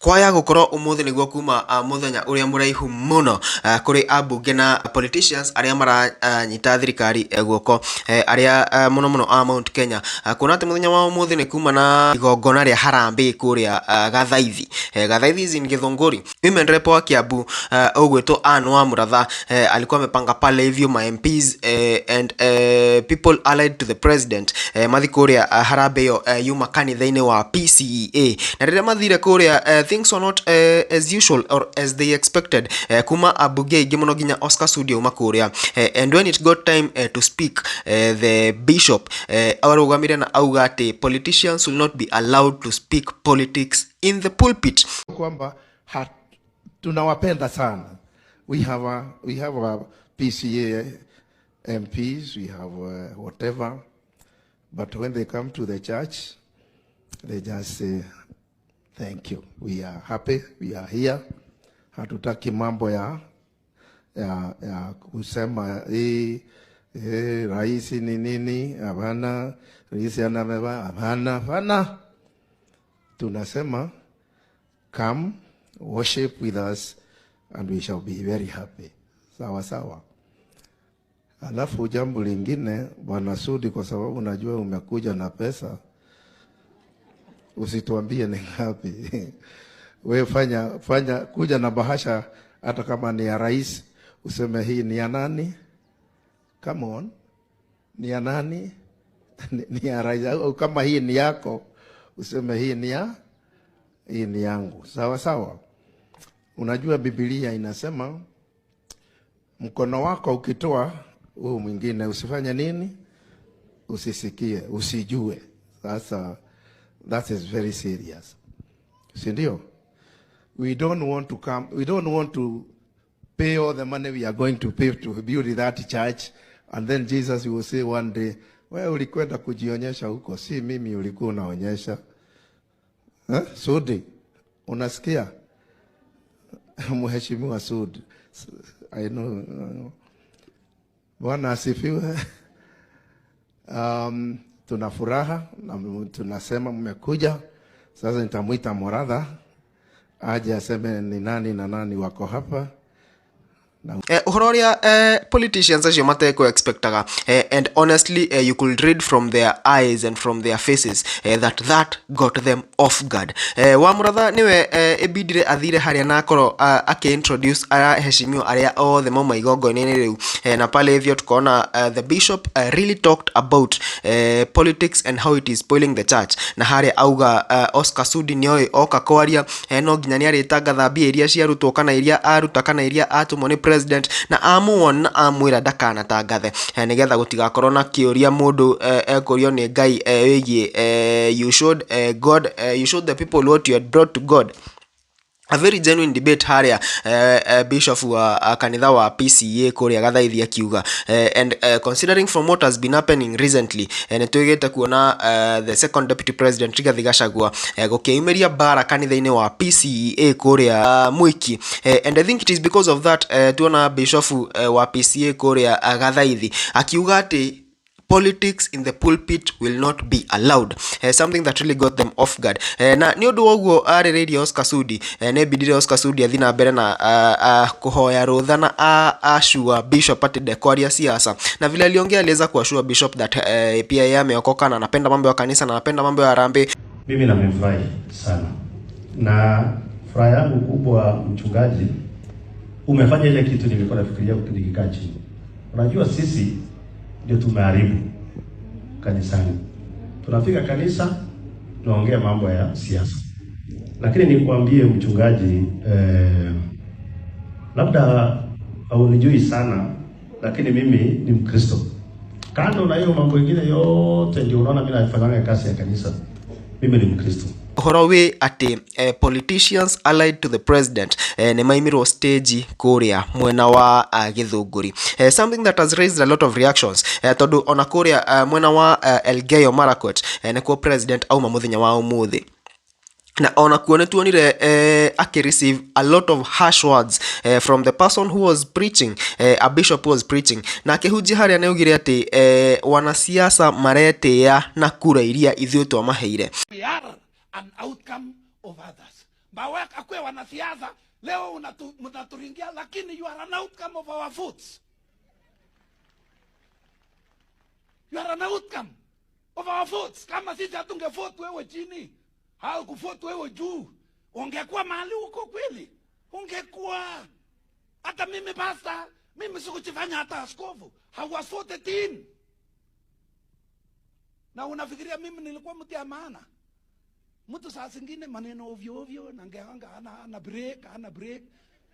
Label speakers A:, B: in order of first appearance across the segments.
A: Kwaya gũkorwo ũmũthĩ nĩguo kuma mũthenya ũrĩa mũraihu mũno kũrĩ ambunge na politicians arĩa maranyita thirikari guoko, arĩa mũno mũno a Mount Kenya, kuona atĩ mũthenya wa ũmũthĩ nĩ kuma na igongona rĩa harambee kũrĩa Gathaithi. Gathaithi is in Githunguri. Women rep wa Kiambu ũgwĩtwo Ann Wamuratha alikuwa amepanga pale hivyo ma MPs and people allied to the president mathi kũrĩa harambee ĩyo yuma kanitha-inĩ wa PCEA. Na rĩrĩa mathire kũrĩa, things were not as usual or as they expected, kuma ambunge aingĩ mũno nginya Oscar Sudi auma kũrĩa. And when it got time to speak, the bishop arũgamire na auga atĩ politicians will not be allowed to speak politics in the pulpit.
B: Kwamba tunawapenda sana. We have a PCA MPs, we have whatever, but when they come to the church, they just say, "Thank you. We are happy, we are here." Hatutaki mambo ya kusema hii rais ni nini, hapana, rais anabeba, hapana, hapana. Tunasema, "Come worship with us and we shall be very happy." Sawa sawa. Alafu jambo lingine, Bwana Sudi, kwa sababu najua umekuja na pesa, usituambie ni ngapi. We fanya kuja na bahasha, hata kama ni ya rais, useme hii ni ya nani? Come on, ni ya nani? Ni ya rais. Au kama hii ni yako, useme hii ni yangu. Sawa sawa. Unajua Biblia inasema mkono wako ukitoa, huu mwingine usifanye nini? Usisikie, usijue. Sasa that is very serious, si ndio? We don't want to come, we don't want to pay all the money we are going to pay to build that church and then Jesus will say one day, "Wewe ulikwenda kujionyesha huko, si mimi ulikuwa unaonyesha." Eh? Sudi, unasikia? Mheshimiwa Sudi. I know. Bwana asifiwe. Tuna furaha na tunasema mmekuja. Sasa nitamwita Muratha aje aseme ni nani na nani wako hapa.
A: Ũhoro ũrĩa politicians acio matekũ expectaga, and honestly, you could read from their eyes and from their faces that that got them off guard. Wamuratha niwe ĩbindire athire harĩa na akorwo akĩ-introduce aheshimiwa arĩa othe mauma igongona-inĩ rĩu, na pale hivyo tukaona the bishop really talked about politics and how it is spoiling the church, na harĩa auga Oscar Sudi nĩoĩ oka kwaria no nginya nĩ arĩtangatha mbia iria ciarutwo kana iria aruta kana iria atũmwo nĩ president, na amuona na amwĩra ndakanatangathe, nĩgetha gũtigakorwo na kĩũria mũndũ ekũrio nĩ Ngai wĩgiĩ you showed God, you showed the people what you had brought to God. A very genuine debate harĩa bishop wa kanitha wa PCA kũrĩa Gathaithi akiuga, and considering from what has been happening recently, nĩ twĩgĩte kuona the second deputy president Rigathi Gachagua gũkĩumĩria mbara kanitha-inĩ wa PCEA kũrĩa Mwiki, and I think it is because of that tuona bishop wa PCA kũrĩa Gathaithi akiuga atĩ politics in the pulpit will not be allowed, something that really got them off guard. Na nĩ ũndũ wa ũguo arĩrĩirie Oscar Sudi, nĩ bidire Oscar Sudi athi na mbere na kuhoya rũtha na assure bishop ati ndekwaria siasa, na vile aliongea aliweza kuassure bishop that pia yeye ameokoka na anapenda mambo ya kanisa na anapenda mambo ya harambee.
C: Mimi namefurahi sana na furaha yangu kubwa, mchungaji, umefanya ile kitu nilikuwa nafikiria nikikaa chini. Unajua sisi ndio tumeharibu kanisani. Tunafika kanisa tunaongea mambo ya siasa, lakini nikwambie mchungaji, labda haunijui sana, lakini mimi ni Mkristo. Kando na hiyo mambo mengine yote, ndio unaona mimi nafanyanga kazi ya kanisa. Mimi ni Mkristo.
A: Ũhoro wĩ atĩ politicians allied to the president nĩ maimirwo stage kũrĩa mwena wa Gĩthũngũri, something that has raised a lot of reactions, tondũ ona kũrĩa mwena wa Elgeyo Marakwet nĩkuo president auma mũthenya wa ũmũthĩ, na ona kuo nĩ tuonire akĩreceive a lot of harsh words from the person who was preaching, a bishop who was preaching, na akĩhunjia harĩa nĩ augire atĩ wanasiasa maretĩĩa na kura iria ithuĩ twamaheire.
D: We are an outcome of others. Mbawe akwe wanasiasa leo unaturingia, lakini you are an outcome of our votes. You are an outcome of our votes. Kama sisi hatungevote wewe chini, au kuvote wewe juu, ungekuwa mahali huko kweli? Ungekuwa. Hata mimi pastor, mimi sikujifanya hata askofu. I was voted in. Na unafikiria mimi nilikuwa mtu ya maana? Mtu saa zingine maneno ovyo ovyo, nangeanga ana break, ana break.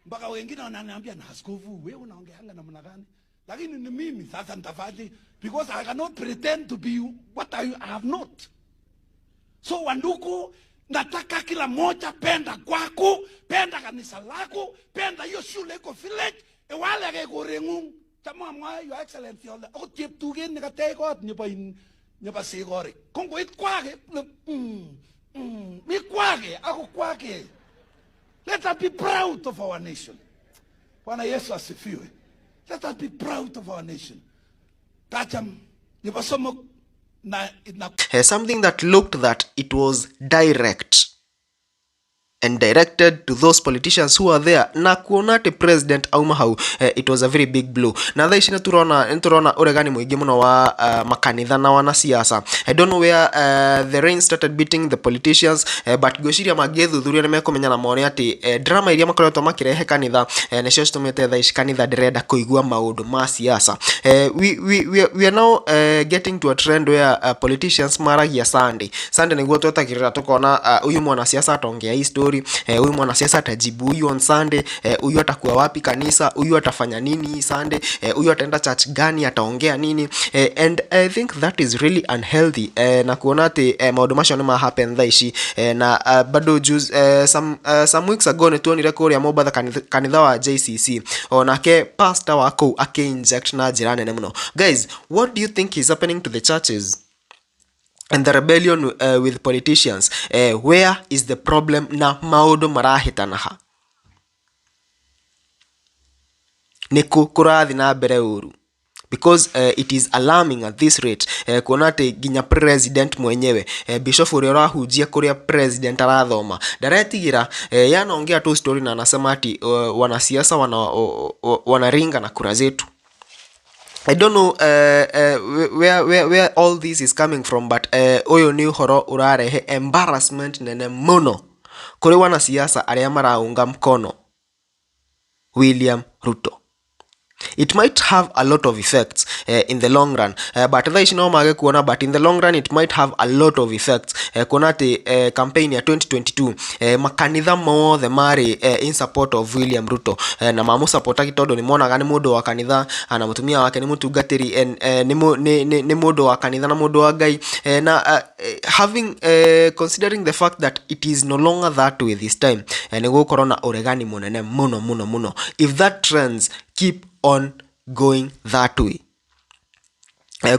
D: Mpaka wengine wananiambia, na askofu wewe unaongeanga namna gani? Lakini ni mimi sasa nitafanya, because I cannot pretend to be what I have not. So wandugu, nataka kila mmoja penda kwako, penda kanisa lako, penda hiyo shule iko village, wale ke korengung. Chama mwa Your Excellency ole akot cheptuget nekatech kot nebo in nebo sikorik. Kongoit kwake, mi kwake, ako kwake. Let us be proud of our nation. Bwana Yesu asifiwe. Let us be proud of our nation. Kacham nebo somok na
A: Something that looked that it was direct and directed to those politicians who are there, na kuona ati president auma hau, it was a very big blow. Na thaa ici nĩtũrona ũregani mũingĩ mũno wa makanitha na wanasiasa. I don't know where the rain started beating the politicians, but ngwĩciria mangĩthuthuria nĩmekũmenya na mone atĩ drama iria makoretwo makĩrehe kanitha, nĩcio citũmĩte thaa ici kanitha ndĩrenda kũigua maũndũ ma siasa. We are now getting to a trend where politicians maragia Sunday. Sunday nĩguo twetagĩrĩra tũkona huyu mwanasiasa ataongea hii story, huyu mwanasiasa atajibu huyu on Sunday, huyu atakuwa wapi kanisa, huyu atafanya nini hii Sunday, huyu ataenda church gani, ataongea nini, and I think that is really unhealthy, na kuona atĩ maũndũ macio nĩ ma happen thaa ici, na bado some weeks ago nĩ tuonire kũrĩa Mombatha kanitha wa JCC, onake pastor wa kũu akĩ-inject na njĩra nene mũno. Guys, what do you think is happening to the churches and the rebellion with politicians? Where is the problem na maũndũ marahĩtana ha? Nĩkũ kũrathiĩ na mbere ũru? Because it is alarming at this rate, kuona atĩ nginya president mwenyewe, bishop ũrĩa ũrahunjia kũrĩa president arathoma ndaretigĩra, yanaongea tu story na anasema ati wanasiasa wanaringa na kura zetu. I don't know where all this is coming from, but ũyũ nĩ ũhoro ũrarehe embarrassment nene mũno kũrĩ wanasiasa arĩa maraunga mkono William Ruto. It might have a lot of effects in the long run, but thaa ici no mage kuona, but in the long run it might have a lot of effects, kuona atĩ campaign ya 2022, makanitha mothe marĩ in support of William Ruto, na mamũsupportagi tondũ nĩ monaga nĩ mũndũ wa kanitha, na mũtumia wake nĩ mũtungatĩri, nĩ mũndũ wa kanitha na mũndũ wa Ngai, na having considering the fact that it is no longer that way this time, nĩ gũgũkorwo na ũregani mũnene mũno mũno mũno if that trends keep on going that way.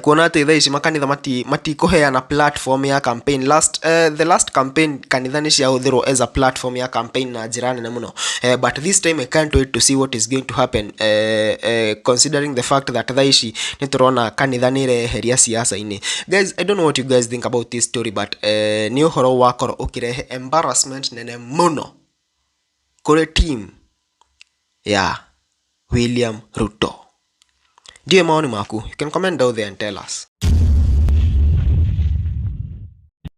A: Kuona atĩ thaa ici makanitha matikũheana platform ya campaign. The last campaign kanitha nĩ ciahũthĩrwo as a platform ya campaign na njĩra nene mũno, but this time I can't wait to see what is going to happen, considering the fact that thaa ici nĩ tũrona kanitha nĩ ĩreheria siasa-inĩ. Guys, I don't know what you guys think about this story, but nĩ ũhoro wakorwo ũkĩrehe embarrassment nene mũno kũrĩ team ya William Ruto. Ndiyo maoni maku. You can comment down there and tell us.